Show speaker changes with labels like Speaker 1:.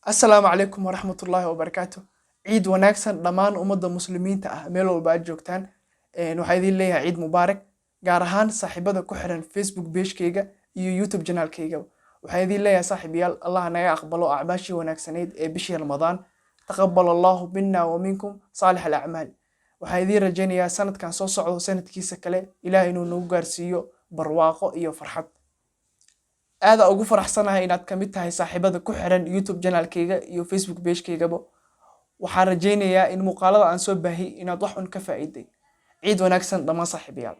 Speaker 1: Assalaamu calaykum waraxmatullaahi wabarakaatu. Ciid wanaagsan dhammaan ummadda Muslimiinta ah meel walba aad joogtaan. Waxaa idin leeyahay ciid mubaarak, gaar ahaan saaxiibada ku xiran Facebook page-kayga iyo YouTube channel-kayga. Waxaan idin leeyahay, saaxiibayaal, Allah naga aqbalo acmaashii wanaagsanayd ee bishii Ramadaan. Taqabbal Allahu minna wa minkum saalix alacmaal. Waxaan idiin rajaynayaa sanadkan soo socdo sanadkiisa kale Ilaah inuu nagu gaarsiiyo barwaaqo iyo farxad. Aada ugu faraxsanahay inaad ka mid tahay saaxiibada ku xiran YouTube channel-kayga iyo Facebook page-kaygaba. Waxaan rajaynayaa in muuqaalada aan soo baahi inaad wax un ka faa'iiday. Ciid wanaagsan dhammaan saaxiibayaal.